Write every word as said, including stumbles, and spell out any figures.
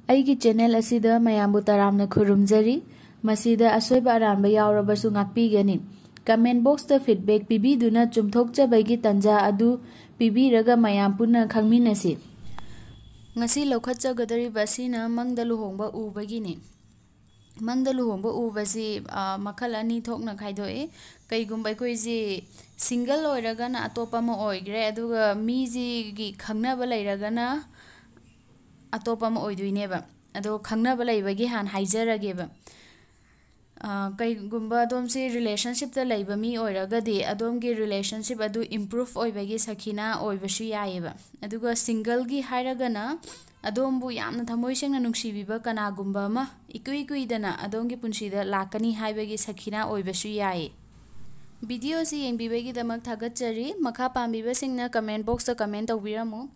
ꯑꯩꯒꯤ ꯆꯦꯅꯦꯜ ꯑꯁꯤꯗ ꯃꯌꯥꯝꯕꯨ ꯇꯔꯥꯝꯅ ꯈꯨꯔꯨꯝꯖꯔꯤ꯫ ꯃꯁꯤꯗ ꯑꯁꯣꯏꯕ ꯑꯔꯥꯟꯕ ꯌꯥꯎꯔꯕꯁꯨ ꯉꯥꯛꯄꯤꯒꯅꯤ꯫ ꯀꯃꯦꯟ ꯕꯣꯛꯁꯇ ꯐꯤꯗꯕꯦꯛ ꯄꯤꯕꯤꯗꯨꯅ ꯆꯨꯝꯊꯣꯛꯆꯕꯒꯤ ꯇꯥꯟꯖꯥ ꯑꯗꯨ ꯄꯤꯕꯤꯔꯒ ꯃꯌꯥꯝ ꯄꯨꯟꯅ ꯈꯪꯃꯤꯟꯅꯁꯤ꯫ ꯉꯁꯤ ꯂꯧꯈꯠꯆꯒꯗꯧꯔꯤꯕ ꯑꯁꯤꯅ ꯃꯪꯗ ꯂꯨꯍꯣꯡꯕ ꯎꯕꯒꯤꯅꯤ꯫ ꯃꯪꯗ ꯂꯨꯍꯣꯡꯕ ꯎꯕꯁꯤ, ꯑ, ꯃꯈꯜ ꯑꯅꯤ ꯊꯣꯛꯅ ꯈꯥꯏꯗꯣꯛꯏ꯫ ꯀꯩꯒꯨꯝꯕ ꯑꯩꯈꯣꯏꯁꯤ ꯁꯤꯡꯒꯜ ꯑꯣꯏꯔꯒꯅ ꯑꯇꯣꯞꯄ ꯑꯃ ꯑꯣꯏꯈ꯭ꯔꯦ, ꯑꯗꯨꯒ ꯃꯤꯁꯤꯒꯤ ꯈꯪꯅꯕ ꯂꯩꯔꯒꯅ ꯑꯇꯣꯞꯄ ꯑꯃ ꯑꯣꯏꯗꯣꯏꯅꯦꯕ꯫ ꯑꯗꯣ ꯈꯪꯅꯕ ꯂꯩꯕꯒꯤ ꯍꯥꯟꯅ ꯍꯥꯏꯖꯔꯒꯦꯕ꯫ ꯑ, ꯀꯩꯒꯨꯝꯕ ꯑꯗꯣꯝꯁꯤ ꯔꯤꯂꯦꯁꯟꯁꯤꯞꯇ ꯂꯩꯕ ꯃꯤ ꯑꯣꯏꯔꯒꯗꯤ ꯑꯗꯣꯝꯒꯤ ꯔꯤꯂꯦꯁꯟꯁꯤꯞ ꯑꯗꯨ ꯏꯝꯄ꯭ꯔꯨꯞ ꯑꯣꯏꯕꯒꯤ ꯁꯈꯤꯅꯥ ꯑꯣꯏꯕꯁꯨ ꯌꯥꯏꯑꯕ꯫ ꯑꯗꯨꯒ ꯁꯤꯡꯒꯜꯒꯤ ꯍꯥꯏꯔꯒꯅ ꯑꯗꯣꯝꯕꯨ ꯌꯥꯝꯅ ꯊꯃꯣꯏ ꯁꯦꯡꯅ ꯅꯨꯡꯁꯤꯕꯤꯕ ꯀꯅꯥꯒꯨꯝꯕ ꯑꯃ ꯏꯀꯨꯏ ꯀꯨꯏꯗꯅ ꯑꯗꯣꯝꯒꯤ ꯄꯨꯟꯁꯤꯗ ꯂꯥꯛꯀꯅꯤ ꯍꯥꯏꯕꯒꯤ ꯁꯈꯤꯅꯥ ꯑꯣꯏꯕꯁꯨ ꯌꯥꯏ꯫ ꯚꯤꯗꯤꯑꯣꯁꯤ ꯌꯦꯡꯕꯤꯕꯒꯤꯗꯃꯛ ꯊꯥꯒꯠꯆꯔꯤ꯫ ꯃꯈꯥ ꯄꯥꯝꯕꯤꯕꯁꯤꯡꯅ ꯀꯃꯦꯟ ꯕꯣꯛꯁꯇ ꯀꯃꯦꯟ ꯇꯧꯕꯤꯔꯝꯃꯨ꯫